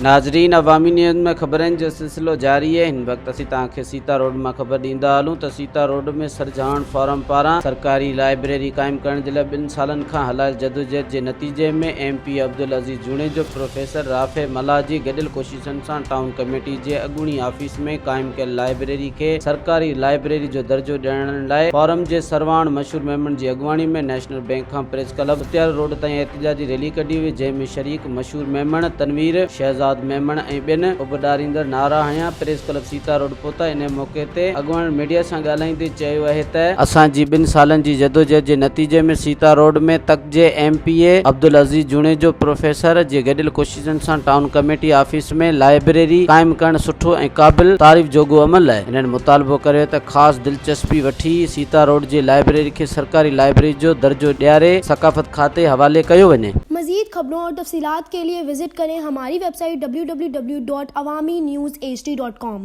ناظرين عوامي نيوز ۾ خبرن جو سلسلو جاري اهي هن وقت اسين توهان کي سيتا روڊ مان خبر ڏيندا هلون ته سيتا روڊ ۾ سرجهاڻ فورم پاران سرڪاري لائبريري قائم ڪرڻ جي لاء ٻن سالن کان هلايل جدوجهد جي نتيجي ۾ M P Abdul Aziz Junejo professor Rafay Mallah جي گڏيل ڪوششن سان ٽائون ڪميٽي جي اڳوڻي آفيس ۾ قائم ڪيل لائبريري کي سرڪاري لائبريري جو درجو ڏيڻ لاء فورم جي سرواڻ مشهور ميمڻ جي اڳواڻي ۾ نيشنل بئنڪ کان پريس ڪلب مختيار روڊ تائين احتجاجي ريلي ڪڍي وئي، جنهن ۾ شريڪ مشهور ميمڻ، تنوير، شهزاد ميمڻ ۽ ٻين اڀ ڏاريندڙ نعرا هنيا، پريس ڪلب سيتا روڊ پهتا، انهي موقعي تي اڳواڻن ميڊيا سان ڳالهائيندي چيو اهي ته، اسان جي ٻن سالن جي جدوجهد جي نتيجي ۾ سيتا روڊ ۾ تڪ جي M P A Abdul Aziz Junejo professor جي گڏيل ڪوششن سان ٽائون ڪميٽي آفيس ۾ لائبريري قائم ڪرڻ سٺو ۽ قابل تعريف جوڳو عمل آهي، هنن مطالبو ڪريو ته خاص دلچسپي وٺي سيتا روڊ جي لائبريري کي سرڪاري لائبريري جو درجو ڏياري ثقافت کاتي حوالي ڪيو وڃي. مزيد خبرون اور تفصيلات کے لئے وزٽ ڪرين ھماري web site www.awamiNewsHD.com.